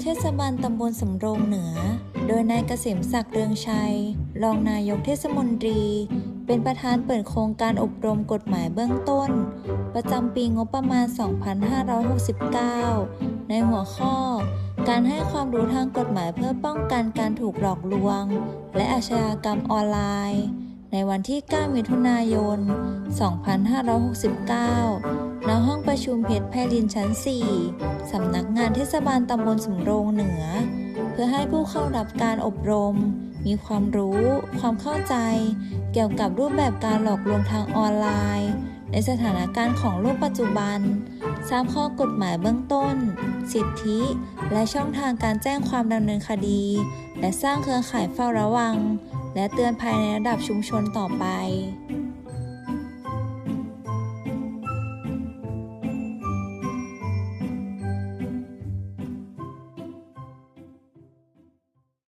ເທດສະບານຕຳບົນສຳໂຮງເໜືອ ໂດຍນາຍກະເສມສັກ ເຮືອງໄຊ ຮອງນາຍົກເທດສະມົນຕີ ເປັນປະທານເປີດໂຄງການອົບຮົມກົດໝາຍເບື້ອງຕົ້ນ ປະຈຳປີງົບປະມານ ສອງພັນຫ້າຮ້ອຍຫົກສິບເກົ້າ ໃນຫົວຂໍ້ ການໃຫ້ຄວາມຮູ້ທາງກົດໝາຍເພື່ອປ້ອງກັນການຖືກຫຼອກລວງ ແລະ ອາຊະຍາກຳອອນລາຍ ໃນວັນທີ ເກົ້າ ມິຖຸນາຍົນ ສອງພັນຫ້າຮ້ອຍຫົກສິບເກົ້າ ນະຫ້ອງປະຊຸມເພັດໄພລິນ ຊັ້ນສີ່ ສຳນັກງານເທດສະບານຕຳບົນສຳໂຮງເໜືອ ເພື່ອໃຫ້ຜູ້ເຂົ້າຮັບການອົບຮົມ ມີຄວາມຮູ້, ຄວາມເຂົ້າໃຈ ກ່ຽວກັບຮູບແບບການຫຼອກລວງທາງອອນລາຍ ໃນສະຖານະການຂອງໂລກປັດຈຸບັນ, ຊາບຂໍ້ກົດໝາຍເບື້ອງຕົ້ນ, ສິດທິ ແລະ ຊ່ອງທາງການແຈ້ງຄວາມດຳເນີນຄະດີ ແລະ ສ້າງເຄືອຂ່າຍເຝົ້າລະວັງ ແລະ ເຕືອນໄພໃນລະດັບຊຸມຊົນຕໍ່ໄປ.